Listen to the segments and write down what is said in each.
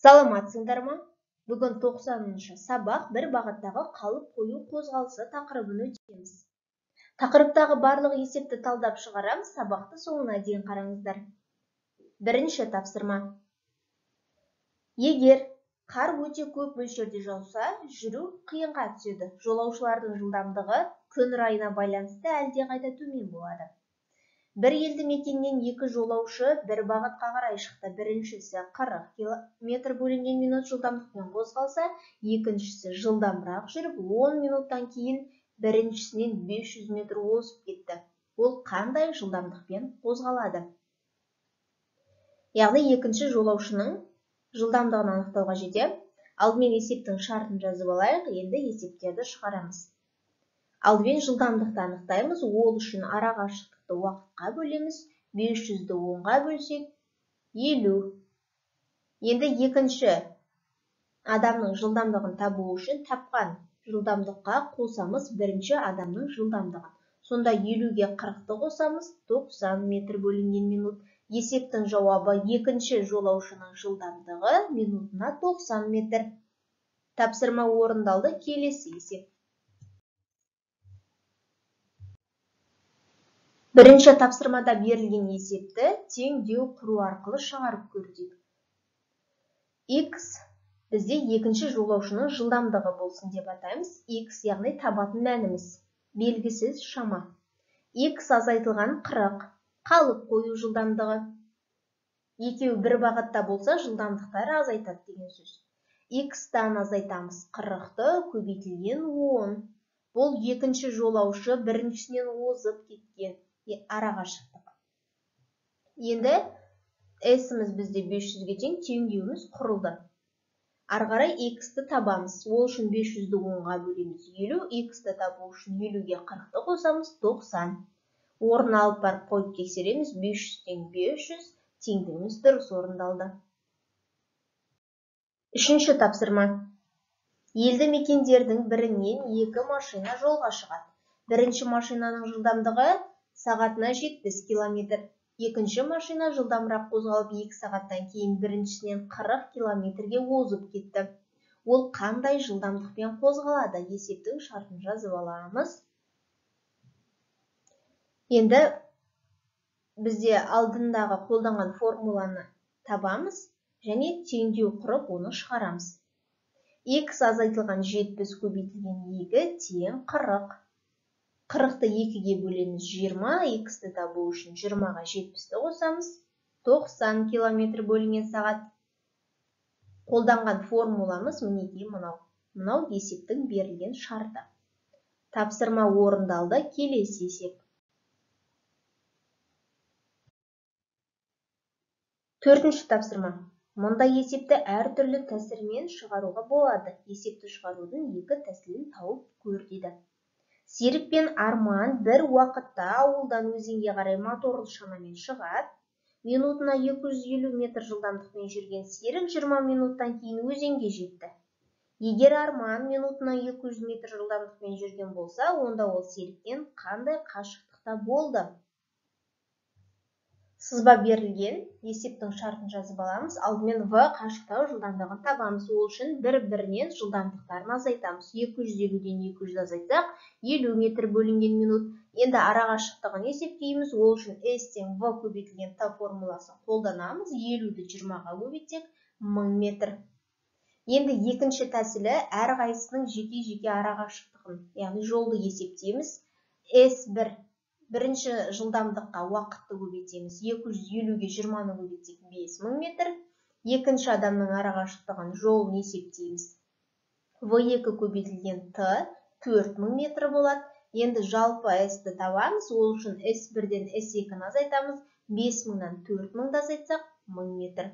Саламатсыңдар ма? Бүгін 90-шы сабақ бір бағыттағы қалып қою қозғалысы тақырыбын өтеміз. Тақырыптағы барлық есепті талдап шығарамыз, сабақты соңына дейін қараңыздар. Бірінші тапсырма. Егер қар өте көп мөлшерде жауса, жүру қиынға түседі. Жолаушылардың жылдамдығы күн райына байланысты әлдеқайда төмен болады. Бір елді мекеннен екі жолаушы бір бағытқа қарай шықты. Біріншісі 40 км бөлінген минут жылдамдықпен қозғалса, екіншісі жылдамырақ жүріп, 10 минуттан кейін біріншісінен 500 метр озып кетті. Ол қандай жылдамдықпен қозғалады? Яғни екінші жолаушының жылдамдығын анықтау қажет. Алдымен есептің шартын жазып алайық, енді есептерді шығарамыз. Алдымен жылдамдықты анықтаймыз. Ол үшін ара қашықтықты уақытқа бөлеміз. 500-ді 10-ға бөлсек 50. Енді екінші адамның жылдамдығын табу үшін тапқан жылдамдыққа қосамыз бірінші адамның жылдамдығын. Сонда 50-ге 40-ты қосамыз, 90 метр бөлінген минут. Есептің жауабы екінші жолаушының жылдамдығы минутына 90 метр. Тапсырма орындалды. Келесі есеп. Бірінші тапсырмада берілген есепті теңдеу құру арқылы шығарып көрдік. X бізде екінші жолаушының жылдамдығы болсын деп атаймыз. X яғни табатын мәніміз, белгісіз шама. X азайтылған 40, қалып қою жылдамдығы. Екеуі бір бағытта болса, жылдамдықтары азайтады деген сөз. X-тан азайтамыз 40-ты көбейтілген 10. Бұл екінші жолаушы біріншісінен озып кеткен арақашықтық. Енді S-іміз бізде 500-ге тең, теңдеуіміз құрылды. Ары қарай X-ті табамыз. Ол үшін 500-ді 10-ға бөлеміз 50, X-ті табу үшін 50-ге 40-ты қосамыз 90. Орын алып барып қойып тексереміз. 500 тең 500, теңдеуіміз дұрыс орындалды. Үшінші тапсырма. Елді мекендердің бірінен екі машина жолға шығады. Бірінші машинаның жылдамдығы сағатына 70 километр. Екінші машина жылдамырақ қозғалып 2 сағаттан кейін біріншісінен 40 километрге озып кетті. Ол қандай жылдамдықпен қозғалады? Есептің шартын жазып аламыз. Енді бізде алдындағы қолданған формуланы табамыз және теңдеу құрып оны шығарамыз. X азайтылған 70 көбейтілген 2 тең 40. 40-ты 2-ге бөлеміз 20, X-ті табу үшін 20-ға 70-ті қосамыз, 90 километр бөлінген сағат. Қолданған формуламыз мінекей мынау. Мынау есептің берілген шарты. Тапсырма орындалды. Келесі есеп. Төртінші тапсырма. Мұндай есепті әртүрлі тәсілмен шығаруға болады. Есепті шығарудың екі тәсілін тауып көр дейді. Серік пен Арман бір уақытта ауылдан өзенге қарай моторлы шанамен шығады. Минутына 250 метр жылдамдықпен жүрген Серік 20 минуттан кейін өзенге жетті. Егер Арман минутына 200 метр жылдамдықпен жүрген болса, онда ол Серіктен қандай қашықтықта болды? Сызба берілген, есептің шартын жазып аламыз. Алдымен В қашықтау жылдамдығын табамыз. Ол үшін бір-бірінен жылдамдықтарын азайтамыз. 250-ден 200 азайтсақ, 50 метр бөлінген минут. Енді ара қашықтығын есептейміз. Ол үшін S тең В көбейтілген Т формуласын қолданамыз. 50-ді 20-ға көбейтсек, 1000 метр. Енді екінші тәсілі әрқайсысының жеке-жеке ара қашықтығын, яғни жолды есептейміз. S1 бірінші жылдамдыққа уақытты көбейтеміз. 250-ге 20-ны көбейтсек 5000 метр. Екінші адамның арақашықтығын жолын есептейміз. В2 көбейтілген Т 4000 метр болады. Енді жалпы S-ті табамыз. Ол үшін S1-ден S2-ні азайтамыз. 5000-нан 4000-ды азайтсақ 1000 метр.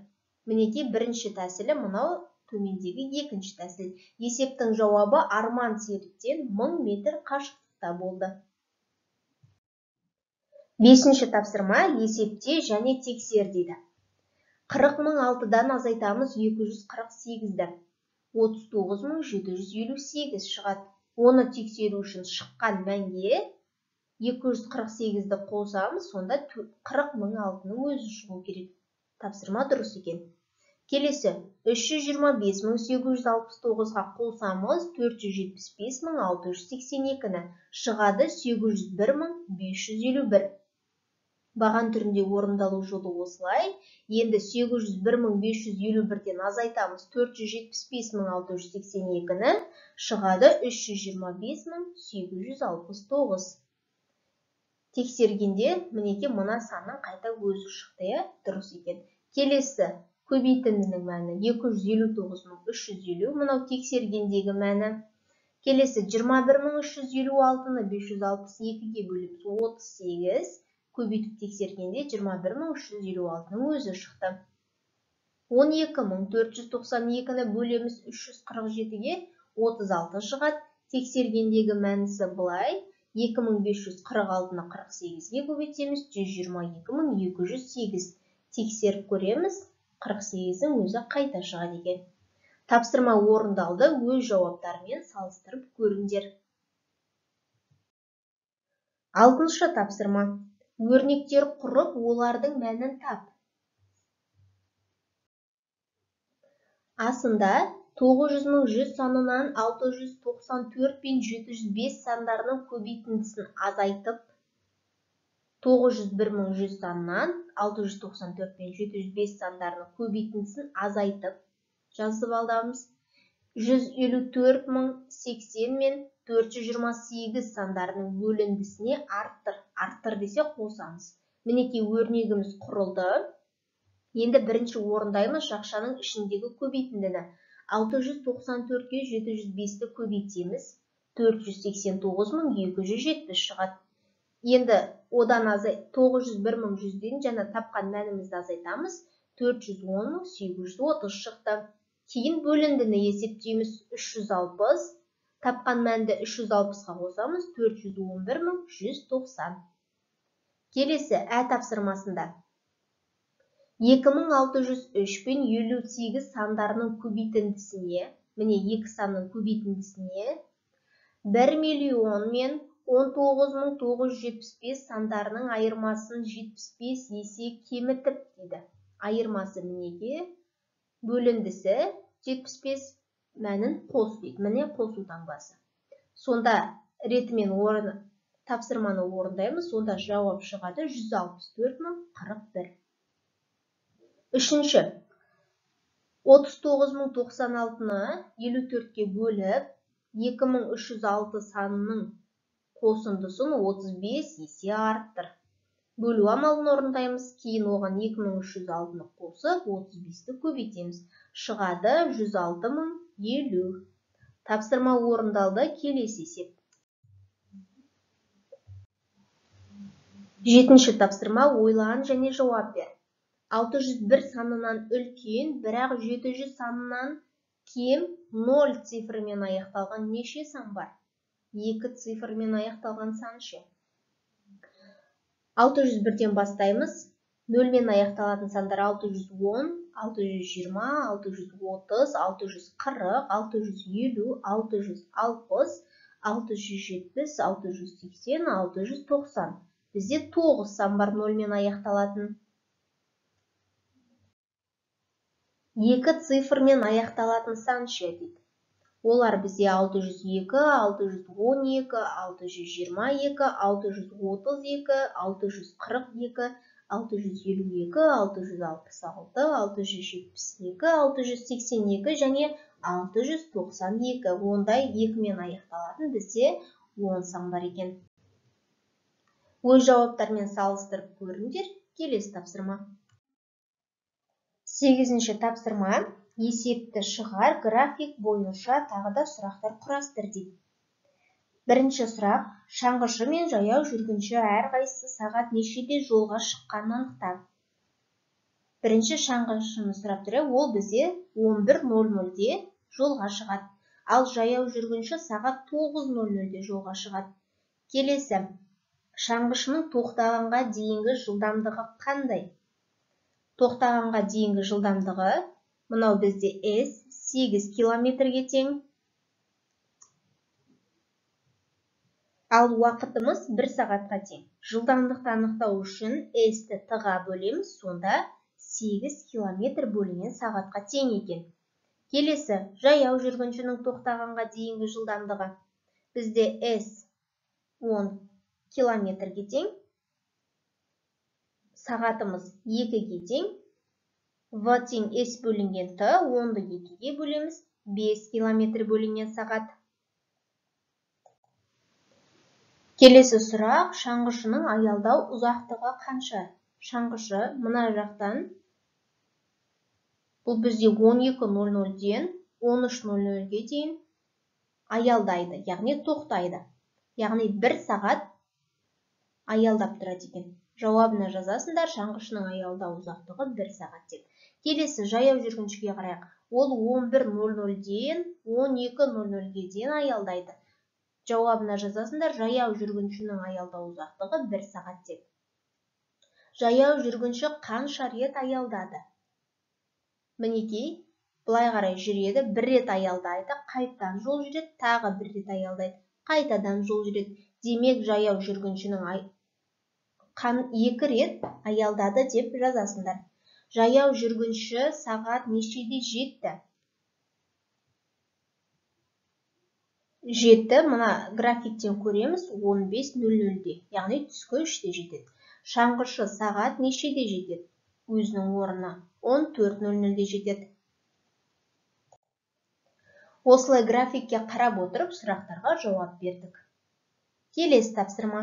Мінекей бірінші тәсілі мынау, төмендегі екінші тәсіл. Есептің жауабы Арман Серіктен 1000 метр қашықтықта болды. Бесінші тапсырма. Есепте және тексер дейді. 40.006-дан азайтамыз 248-ді. 39.758 шығады. Оны тексеру үшін шыққан мәнге 248-ді қосамыз, сонда 40.006-ның өзі шығу керек. Тапсырма дұрыс екен. Келесі 325869-ға қосамыз 475682-ні. Шығады 801551. Баған түрінде орындалу жолы осылай. Енді 801551-ден азайтамыз 475682-ні. Шығады 325869. Тексергенде мінекей мына санның қайта өзі шықты, дұрыс екен. Келесі көбейтіндінің мәні 259350, мынау тексергендегі мәні. Келесі 21356-ны 562-ге бөліп 38, көбейтіп тексергенде 21356-ның өзі шықты. 12492-ні бөлеміз 347-ге, 36 шығады. Тексергендегі мәнісі былай. 2546-ны 48-ге көбейтеміз, 122208. Тексеріп көреміз, 48-дің өзі қайта шығады екен. Тапсырма орындалды, өз жауаптарымен салыстырып көріңдер. Алтыншы тапсырма. Өрнектер құрып, олардың мәнін тап. Асында 900100 санынан 694 пен 705 сандарының көбейтіндісін азайтып, 901100 санынан 694 пен 705 сандарының көбейтіндісін азайтып жазып аламыз. 154080 мен 428 сандарының бөліндісіне арттыр. Арттыр десе қосамыз. Мінекей өрнегіміз құрылды. Енді бірінші орындаймыз жақшаның ішіндегі көбейтіндіні. 694-ге 705-ті көбейтеміз. 489270 шығады. Енді одан 901100-ден жаңа тапқан мәнімізді азайтамыз. 410830 шықты. Кейін бөліндіні есептейміз. 360. Тапқан мәнді 360-қа қосамыз. 411190. Келесі ә тапсырмасында 2603 пен 58 сандарының көбейтіндісіне, міне екі санның көбейтіндісіне 1 миллион мен 19975 сандарының айырмасын 75 есе кемітіп дейді. Айырмасы мінеке, бөліндісі 75, мәнін қос дейді. Міне қосу таңбасы. Сонда ретімен тапсырманы орындаймыз, сонда жауап шығады 164041. Үшінші, 39096-ны 54-ке бөліп, 2306 санының қосындысын 35 есе арттыр. Бөлу амалын орындаймыз, кейін оған 2306-ны қосып, 35-ті көбейтеміз. Шығады 106050. Тапсырма орындалды, келесі есеп. Жетінші тапсырма, ойлан және жауап бер. 601 санынан үлкен, бірақ 700 санынан кем 0 цифрымен аяқталған неше сан бар? 2 цифрмен аяқталған сан ше? 601-ден бастаймыз. 0-мен аяқталатын сандар 610, 620, 630, 640, 650, 660, 670, 680, 690. Бізде 9 сан бар 0-мен аяқталатын. 2 цифрмен аяқталатын сан ше дейді. Олар бізде 602, 612, 622, 632, 642, 652, 666, 672, 682 және 692. Ондай 2-мен аяқталатын бізде 10 сан бар екен. Өз жауаптармен салыстырып көріңдер. Келесі тапсырма. 8-ші тапсырма. Есепті шығар, график бойынша тағы да сұрақтар құрастыр дейді. Бірінші сұрақ, шаңғышы мен жаяу жүргінші әрқайсысы сағат нешеде жолға шыққанын анықта. Бірінші шаңғышыны сұрап тұр, ол бізде 11:00-де жолға шығады. Ал жаяу жүргінші сағат 9:00-де жолға шығады. Келесі, шаңғышының тоқтағанға дейінгі жылдамдығы қандай? Тоқтағанға дейінгі жылдамдығы, мынау бізде S 8 километрге тең. Ал уақытымыз 1 сағатқа тең. Жылдамдықты анықтау үшін S-ті T-ға бөлеміз, сонда 8 километр бөлінген сағатқа тең екен. Келесі, жаяу жүргіншінің тоқтағанға дейінгі жылдамдығы. Бізде S 10 километрге тең, сағатымыз 2-ге тең, В тең S бөлінген Т, 10-ды 2-ге бөлеміз, 5 километр бөлінген сағат. Келесі сұрақ, шаңғышының аялдау ұзақтығы қанша? Шаңғышы мына жақтан, бұл бізде 12:00-ден 13:00-ге дейін аялдайды, яғни тоқтайды. Яғни 1 сағат аялдап тұрады екен. Жауабына жазасыңдар, шаңғышының аялдау ұзақтығы 1 сағат деп. Келесі жаяу жүргіншіге қарайық. Ол 11:00-ден 12:00-ге дейін аялдайды. Жауабына жазасыңдар, жаяу жүргіншінің аялдау ұзақтығы 1 сағат деп. Жаяу жүргінші қанша рет аялдады? Мінекей, былай қарай жүреді, бір рет аялдайды, қайтадан жол жүреді, тағы бір рет аялдайды, қайтадан жол жүреді. Демек, жаяу жүргіншінің 2 рет аялдады деп жазасыңдар. Жаяу жүргінші сағат нешеде жетті? Жетті, мына графиктен көреміз, 15:00-де, яғни түскі 3-те жетеді. Шаңғышы сағат нешеде жетеді? Өзінің орнына 14:00-де жетеді. Осылай графикке қарап отырып, сұрақтарға жауап бердік. Келесі тапсырма.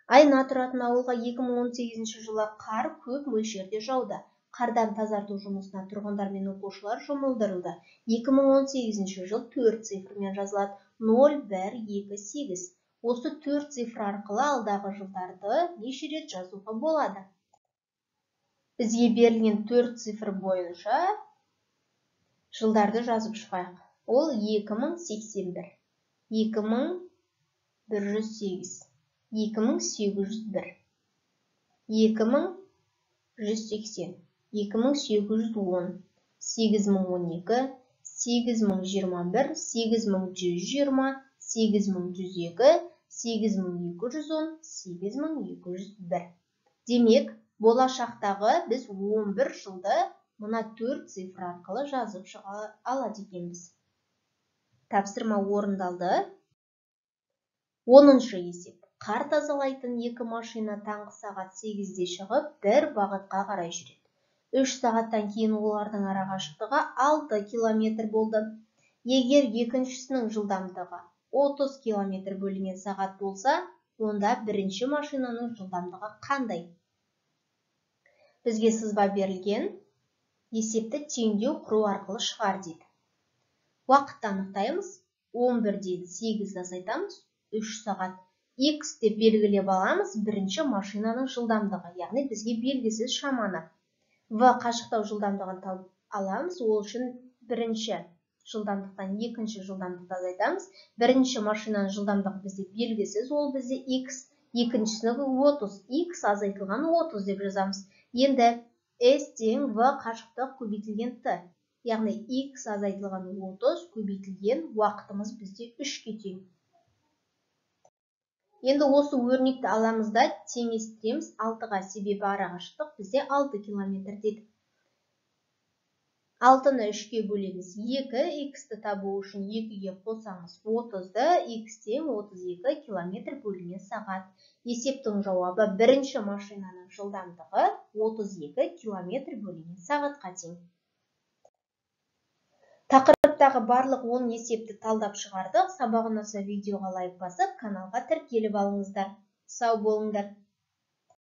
Айна тұратын ауылға 2018 жылы қар көп мөлшерде жауды. Қардан тазарту жұмысына тұрғындар мен оқушылар жұмылдырылды. 2018 жыл 4 цифрмен жазылады. 0, 1, 2, 8. Осы 4 цифр арқылы алдағы жылдарды неше рет жазуға болады? Бізге берілген 4 цифр бойынша жылдарды жазып шығайық. Ол 2081, 2108, 2801, 2180, 2810, 8012, 8021, 8120, 8102, 8210, 8201. Демек, болашақтағы біз 11 жылды мына 4 цифр арқылы жазып шыға алады екенбіз. Тапсырма орындалды. 10-шы есеп. Қар тазалайтын 2 машина таңғы сағат 8-де шығып, бір бағытқа қарай жүреді. 3 сағаттан кейін олардың арақашықтығы 6 километр болды. Егер екіншісінің жылдамдығы 30 километр бөлінген сағат болса, онда бірінші машинаның жылдамдығы қандай? Бізге сызба берілген, есепті теңдеу құру арқылы шығар дейді. Уақытты анықтаймыз. 11-ден 8 азайтамыз, 3 сағат. X деп белгілеп аламыз бірінші машинаның жылдамдығы, яғни бізге белгісіз шаманы. В қашықтау жылдамдығын тауып аламыз, ол үшін бірінші жылдамдықтан екінші жылдамдықты азайтамыз. Бірінші машинаның жылдамдығы бізде белгісіз, ол бізде X, екіншісінікі 30, X азайтылған 30 деп жазамыз. Енді S тең В қашықтық көбейтілген Т, яғни X азайтылған 30 көбейтілген уақытымыз бізде 3-ке тең. Енді осы өрнекті аламыз да теңестіреміз 6-ға, себебі арақашықтық бізде 6 километр деді. 6-ны 3-ке бөлеміз 2, X-ті табу үшін 2-ге қосамыз 30-ды, X тең 32 километр бөлінген сағат. Есептің жауабы бірінші машинаның жылдамдығы 32 километр бөлінген сағатқа тең. Тақырыптағы барлық 10 есепті талдап шығардық. Сабақ ұнаса видеоға лайк басып, каналға тіркеліп алыңыздар. Сау болыңдар.